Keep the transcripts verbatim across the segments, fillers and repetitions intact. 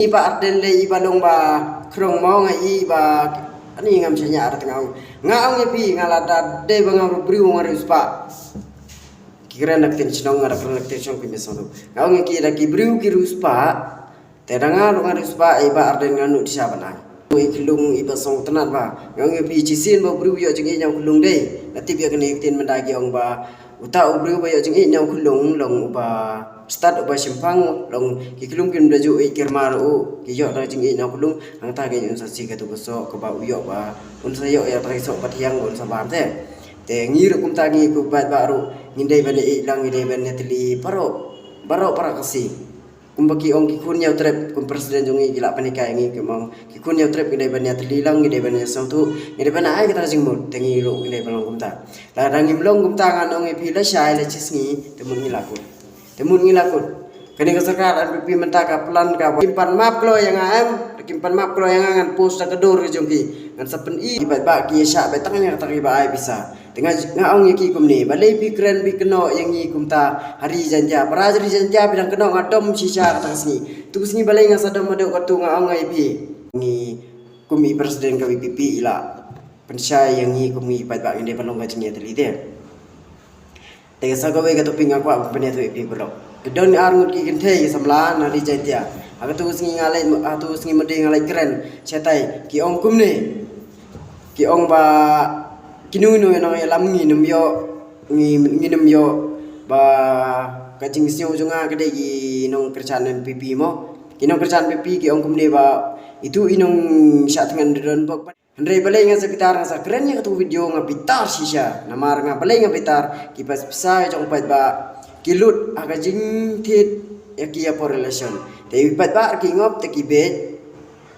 I Bah Ardent lei i ba long ba khrong mo nga i ba ani ngam shaniah ar tnga ong. Nga ong ïa phi nga la da dei ba nga briew nga riewspah. Ki kren da ktien shnong nga da kren da ktien shnong ki me song tu. Nga ong ïa ki da ki briew ki riewspah. Te da nga ruh nga riewspah i Bah Ardent nga nud sha ban ai. I khlung i ba sngewtynnat ba. Nga ong ïa phi shisien ba u briew ïoh jingïeit na u khlung dei. La tip ïa kane ka ktien mynta ki ong ba uta u briew ba ïoh jingïeit na u khlung long uba stad uba shemphang long ki khlung kim da ju ïeit kyrma ruh ki ïoh da jingïeit na u khlung hangta ki un sa sih katu ka soh kaba u ïoh ba un sa ïoh ïa kata ka soh ba thiang un sa bam te. Te ngi ruh kumta ngi ki paidbah ruh ngin dei ban ïeit lang ngi dei ban ïatylli baroh baroh para ka sih. Kumba ki ong ki khun ïa u Trep kum president jong ngi ki la pynhikai ngi ki ong ki khun ïa u Trep ngi dei ban ïatylli lang ngi dei ban ïasngewthuh ngi dei ban ai kata ka jingmut te ngi ruh ngi dei ban long kumta. Lada ngim long kumta ngan ong ïa phi lashai la shisngi te mut ngi la kut. Te mut ngi la kut. Kane ka sorkar N P P mynta ka plan ka kim pan map kloi ïa nga em. Kim pan map kloi ïa nga ngan post da ka dur ka jong ki. Ngan sa pyni ki paidbah ki ïa shah beit tang ïa kata ki ba ai pisa. Te nga, nga ong ïa ki kumne, balei phi kren phi kynnoh ïa ngi kumta ha ri Jaintia. Para ri Jaintia phi dang kynnoh nga dom shisha kata ka sngi. Tu ka sngi balei nga sa dom haduh katu nga ong ïa phi. Ngi kum i president ka V P P i la pynshai ïa ngi kum ngi paidbah ngi dei ban long ka jingïatylli te. Te sa kawei ka topic nga kwah ban pynïathuh ïa phi paralok. Ki don ar ngut ki kynthei samla na ri Jaintia. Ha katu ka sngi nga leit, ha katu ka sngi mynta nga leit kren shatai ki ong kumne. Ki ong ba kino kino nongïalam ngin ym ïoh, ngin ym ïoh ba ka jingsngew jong nga ka dei ki nongkyrshan N P P mo. Ki nongkyrshan N P P ki ong kumne ba itu i nongshah thngan donbok. Hynrei balei nga sa bitar nga sa kren ïa katu video nga bitar shisha. Namar nga balei nga bitar ki pas pisa jong paidbah ki lut ha ka jingthied ïa ki ïa por election. Te paidbah ki ngop te ki beit.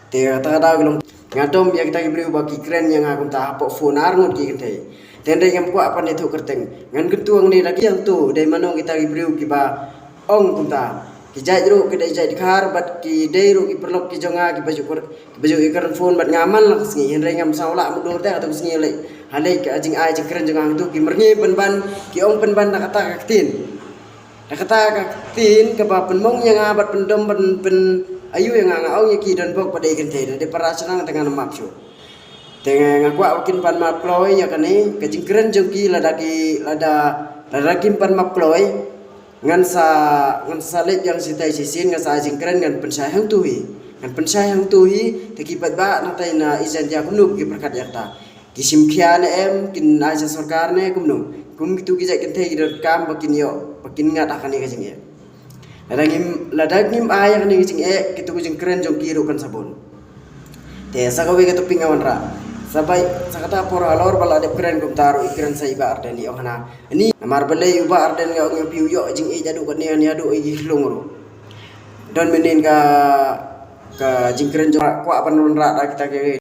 Te kata ka daw ki long nga dom ïa kita ki briew ba ki kren ïa nga kumta hapoh phone ar ngut ki kynthei. Te hynrei ngam kwah ban ïathuh kyrteng. Ngan kyntu hangne da ki hangtu dei mano kita ki briew kiba ong kumta. Ki jait ruh ki dei jait Dkhar bad ki dei ruh ki paralok ki jong nga kiba ju kur, kiba ju ïakren phone bad nga man la ka sngi hynrei ngam saw lah mutdur te katu ka sngi lei. Ha lei ka jingai jingkren jong nga hangtu ki myrngi pynban ki ong pynban da kata ka ktien. Da kata ka ktien kaba pynmong ïa nga bad pyndom ban pyn-aiu ïa nga nga ong ïa ki donbok ba dei kynthei da dei para shnong te ngan map shuh. Te nga kwah ba kin pan map kloi ïa kane ka jingkren jong ki lada ki lada lada kim pan map kloi. Ngan sa ngan sa leit ïa nga shitai shisien ngan sa ai jingkren ngan pynshai hangtu hi. Ngan pynshai hangtu hi te ki paidbah nangtai na East Jaintia kumno ki pyrkhat ïa kata. Ki shim khia ne em, kin ai sha sorkar ne kumno. Kum kitu ki jait kynthei ki donkam ba kin ïoh ba kin ngat ha kane ka jingeh. Lada ngim lada ngim ai ha kane ka jingeh kitu ki jingkren jong ki ruh kan sa bun. Te sa kawei ka topic nga wanrah. Sa bai sa kata por halor ba la dep kren kumta ruh i kren sa i Bah Ardent i ong hana. Ani namar balei u Bah Ardent nga ong ïa phi u ïoh jingeh haduh kane haduh i khlung ruh. Don mynnin ka ka jingkren jong kwah ban wanrah da kita ki